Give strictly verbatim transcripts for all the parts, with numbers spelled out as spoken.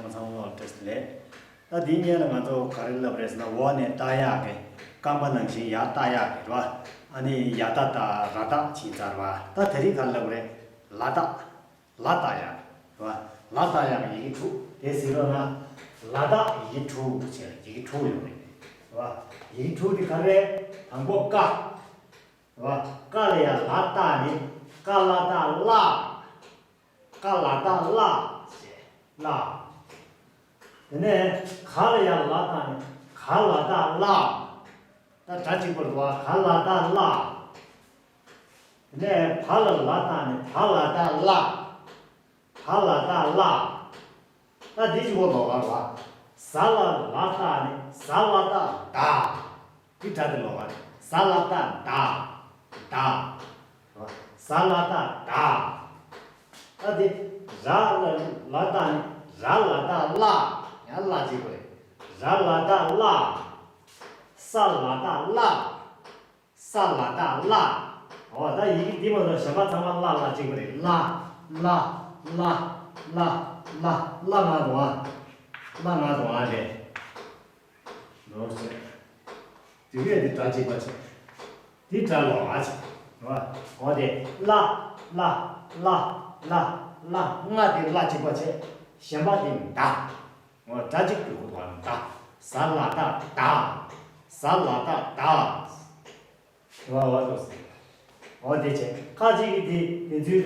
ཚང་མ་ལ་བཀྲ་ཤིས་བདེ་ལེགས། ད་འདིའི་སྔོན་ལ་ང་ཚོ་ག་རེ་ལབ་རེད་ཟེར་ན། འོག་ནས་བཏགས་ཡག་གི་རྐང་པ་ནང་བཞིན་ཡར་བཏགས་ཡག་གི་རེད་བ། ཨ་ནི་ཡ་བཏགས་བཏགས་ར་བཏགས་ཕྱིན་ཚར་བ། ད་དེ་རིང་ག་རེ་ལབ་རེད། ལ་བཏགས། ལ་བཏགས་ཡག་རེད་བ། ལ་བཏགས་ཡག་གི་ཡི་གེ་དྲུག་དེ་ཟེར་རོགས་ན། ལ་བཏགས་ཡི་གེ་དྲུག་བྱས། ཡི་གེ་དྲུག་ཡོད་རེད་བ། ཡི་གེ་དྲུག་དེ་ག་རེ་རེད། དང་པོ་ཀ་རེད་བ། ཀ་ལ་ཡ་ལ་བཏགས་ནི་ཀ་ལ་བཏགས་ལ། ཀ་ལ་བཏགས་ལ་ཞེས་ལ། དེ་ནས་ག་ལ་ཡ་ལ་བཏགས་ནི་ག་ལ་བཏགས་ལ། ད་སྒྲ་གཅིག་པ་རེད་བ། ག་ལ་བཏགས་ལ། དེ་ནས་བ་ལ་ལ་བཏགས་ནི་བ་ལ་བཏགས་ལ། བ་ལ་བཏགས་ལ། ད་འདི་གཅིག་པོ་ལོགས་ཀ་རེད་བ། ཟ་ལ་ལ་བཏགས་ནི་ཟ་ལ་བཏགས་ཟླ། འདི་སྒྲ་དེ་ལོགས་ཀ་རེད། ཟ་ལ་བཏགས་ཟླ། ཟླ། ཟ་ལ་བཏགས་ཟླ། ད་དེ་ར་ལ་ལ་བཏགས་ནི་ར་ལ་བཏགས་ལ། ཡང་ལ་གཅིག་པོ་རེད། ར་ལ་བཏགས་ལ། ས་ལ་བཏགས་སླ། ས་ལ་བཏགས་སླ། འོ་ད་ཡི་གེ་འདི་མ་གཏོགས་གཞན་པ་ཚང་མ་སླ་སླ་གཅིག་པ་རེད། སླ་སླ་སླ་སླ་སླ་སླ་ང་དང་ཨ། སླ་ང་དང་ཨ་རེད། ལོག་ཟེར། དེ་བས་དེ་སྒྲ་གཅིག་པ་བྱས། དེ་སྒྲ་ལོགས་ཀ་བྱས། འོ་དེ་སླ་སླ་སླ་སླ་སླ་ང་དེ་སླ་གཅིག་པ་བྱས། གཞན་པ་དེ་མདའ། འོ་སྒྲ་གཅིག་གི་གུ་དོག་མདའ། ཟ་ལ་བཏགས་སྡ། ཟ་ལ་བཏགས་སྡ། འོ་འོ་འདུག་སེ། འོ་དེ་བྱས། ཁ་ཅིག་གིས་དེ་དེ་ཚོའི་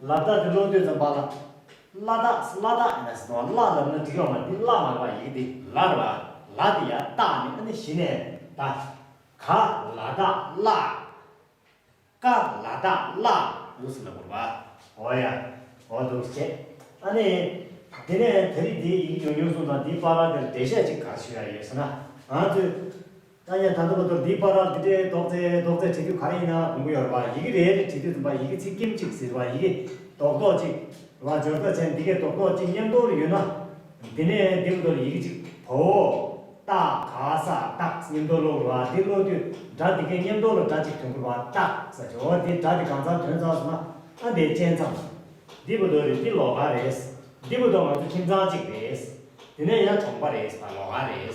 ལ་བཏགས་དེ་ཀློག་དུས་ཙམ་པ་ལ། སླ་བཏགས་སླ་བཏགས་ཡིན་ན་ཟེར་དང་། སླ་ལབ་ན་འགྲིག་ཡོད་མ་རེད། འདི་སླ་མ་རེད་བ། ཡི་གེ་འདི་ལ་རེད་བ། ལ་དེ་ཡར་བཏགས་ནས་ཨ་ནི་གཞི་ནས་ད། ག་ལ་བཏགས་གླ། ཀ་ལ་བཏགས་བཀླག་འདུག་སེ་ལབ་དགོས་རེད་བ། འོ་ཡ། འོ་འདུག་སེ་བྱས། ཨ་ནི། དེ་ནས་ད་རེས་འདིའི་ཡི་གེ་སྦྱོང་སྦྱོང་སོང་ཙང་འདིའི་བར་དེར་འགྲེལ་བཤད་ཅིག་ག་རེ་ཞུ་ཡ་ཡོད་ཟེར་ན། ང་ཚོས། ད་ཡང་ད་ལྟ་བར་དུ་འདིའི་བར་འདི་འདྲའི་རྡོག་རྩ་རྡོག་རྩ་བྲིས་དུས་ག་རེ་ཡིན་ན་དགོངས་ཀྱི་ཡོད་རེད་བ། ཡི་གེ་རེ་རེ་བྲིས་དུས་ཙམ་པ་ཡི་གེ་ཚིག་སྐྱེམས་གཅིག་ཟེར་བ། ཡི་གེ་རྡོག་རྡོག་གཅིག་རེད་བ། སྦྱོར་རྟགས་ཅན་འདི་གའི་རྡོག་རྡོག་གཅིག་མཉམ་དུ་ཡོད་ན། འདི་ནས་འདི་བར་དུ་ཡི་གེ་གཅིག་བ་འོ། ཏ་ག་ས་སྟག་མཉམ་དུ་ཀློག་རེད་བ། འདི་ཀློག་དུས་སྒྲ་འདི་གའི་མཉམ་དུ་ལ་སྒྲ་གཅིག་ཐོན་གྱི་རེད་བ། སྟག་ཟེར་གྱི། འོ་འདི་སྒྲ་འདི་གང་ཚང་ཐོན་ཚར་སོང་ན། ཨ་འདི་གཅན་མཚམས། འདི་བར་དུ་རེད། འདི་ལོགས་ཀ་རེད། འདི་བར་དུ་ང་ཚོ་ཁྱིམ་ཚང་གཅིག་རེད། དེ་ནས་ཡང་གྲོང་པ་རེད་བ། ལོགས་ཀ་རེད།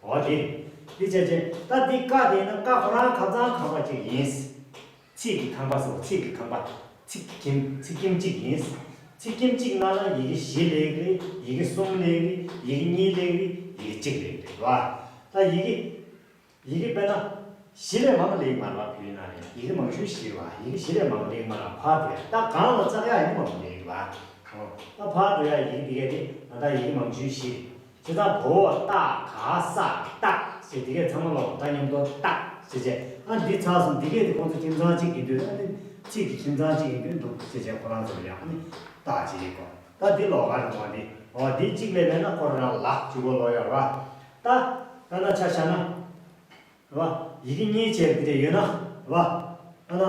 འོ་འདི། འདི་བྱས་བྱས་ད་འདི་ཀ་དེ་ཡིན་ན་ཀ་ཁོ་རང་ཁ་ཚང་ཁ་བ་གཅིག་ཡིན། ཚིག་གི་ཁང་པ་ཟེར་བ། ཚིག་གི་ཁང་པ། ཚིག་ཁྱིམ། ཚིག་ཁྱིམ་གཅིག་ཡིན། ཚིག་ཁྱིམ་གཅིག་ནང་ལ་ཡི་གེ་བཞི་སླེབས་རེད། ཡི་གེ་གསུམ་སླེབས་རེད། ཡི་གེ་གཉིས་སླེབས་རེད། ཡི་གེ་གཅིག་སླེབས་རེད་བ། ད་ཡི་གེ། ཡི་གེ་དཔེར་ན། བཞི་ལས་མང་སླེབས་མ་རེད་བ། བོད་ཡིག་ནང་ལ་ཡི་གེ་མང་ཤོས་བཞི་རེད་བ། ཡི་གེ་བཞི་ལས་མང་སླེབས་མ་རེད། ཕར་འགྲོ་ཡ། ད་གང་ལ་བཙག་ཡ་ཡིན་མང་སླེབས་རེད་བ། ད་ཕར་འགྲོ་ཡ་ཡི་གེ་འདི་གས་དེ་ད་ལྟ་ཡི་གེ་མང་ཤོས་བཞི་རེད། བྱས་ཙང་བ་འོ་ཏ་ག་ས་སྟག་ཟེར་འདི་གས་ཚང་མ་ལོགས་ད་མཉམ་དུ་སྟག་ཟེར་བྱས། ཨ་འདི་ཚར་སོང་། འདི་གས་དེ་ཁོང་ཚོ་ཁྱིམ་ཚང་གཅིག་ཡིན་དུས། ཨ་ནི་ཚིག་གི་ཁྱིམ་ཚང་གཅིག་ཡིན་དུས་འདུག་ཟེར་བྱས་ཁོ་རང་ཚོ་ལ་ཡང་ཨ་ནི་སྟག་ཅིག་ཡིན་གོ། ད་འདི་ལོགས་ཀ་རེད་མ། འདི་འོ་འདི་གཅིག་ལས་མེད་ན་ཁོ་རང་ལ་གཅིག་པོ་ལོགས་ཡོད་རེད་བ། ད་ད་ན་ཆ་བཞག་ན་རེད་བ། ཡི་གེ་གཉིས་བྱས་འདི་འདྲ་ཡོད་ན་རེད་བ། ཨ་ན།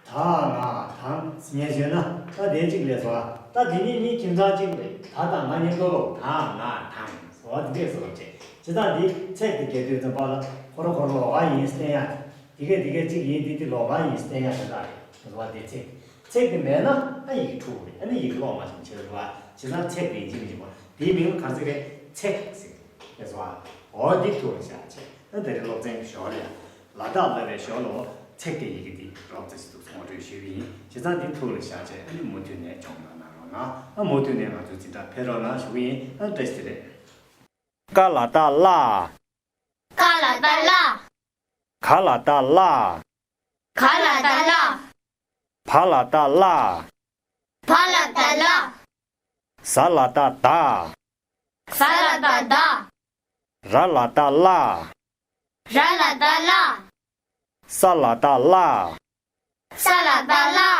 ད་ང་དང་ངས་བརྗོད་ན་ད་དེ་གཅིག་ལས་སོ། ད་དེ་གཉིས་གཉིས་ཁྱིམ་ཚང་གཅིག་རེད། ད་དང་ང་མཉམ་དུ་ལོག་ད་ང་དང་སོ་དེ་འདྲས་སོ་བྱས། བྱས་ཙང་འདི་ཚེག་དེ་རྒྱག་དུས་ཙམ་པ་ལ་ཁོ་ར་ཁོ་ར་ལོགས་ཀ་ཡིན་བསྟན་ཡ། དེ་གས་དེ་གས་གཅིག་ཡིན། དེ་དེ་ལོགས་ཀ་ཡིན་བསྟན་ཡ་དེ་འདྲ་རེད་སོ། དེ་ཚེག་ཚེག་དེ་མེད་ན་ཨ་ཡི་གེ་འཁྲུག་རེད། ཨ་ནི་ཡི་གེ་ཀློག་མ་བྱུང་བྱས་རེད་བ། བྱས་ཙང་ཚེག་དེ་ཡིན་གཅིག་མིན་གཅིག་པ་དེའི་མིང་ལ་ག་ཚིག་རེད། ཚེག་ཟེར་རེད་སོ། འོ་འདི་ཐུགས་ལ་བཞག་བྱས། ཨ་དེ་རིང་སློབ་ཚན་གྱི་ཞོར་ལ་ཡང་ལ་དྭགས་བསླབ་པའི་ཞོར་ལ་ཚེག་དེ་ཡི་གེ་འདི་རོབ་ཙམ་ཞིག་འདུག་ངོ་སྤྲོད་ཞུས་པ་ཡིན། བྱས་ཙང་འདི་ཐུགས་ལ་བཞག་བྱས། ཨ་ནི་མུ་མཐུད་ནས་སྦྱོང་གནང་གནང་རོགས་གནང་། ཨ་མུ་མཐུད་ནས་ང་ཚོའི་འཛིན་གྲྭ་ཕེབས་རོགས་གནང་ཞུ་གི་ཡིན། ཨ་བཀྲ་ཤིས་བདེ་ལེགས། ཀ་ལ་བཏགས་ཀླ། ཀ་ལ་བཏགས་ཀླ། ག་ལ་བཏགས་གླ། ག་ལ་བཏགས་གླ། བ་ལ་བཏགས་བླ། བ་ལ་བཏགས་བླ། ཟ་ལ་བཏགས་ཟླ། ཟ་ལ་བཏགས་ཟླ། ར་ལ་བཏགས་རླ། ར་ལ་བཏགས་རླ། ས་ལ་བཏགས་སླ། ས་ལ་བཏགས་སླ།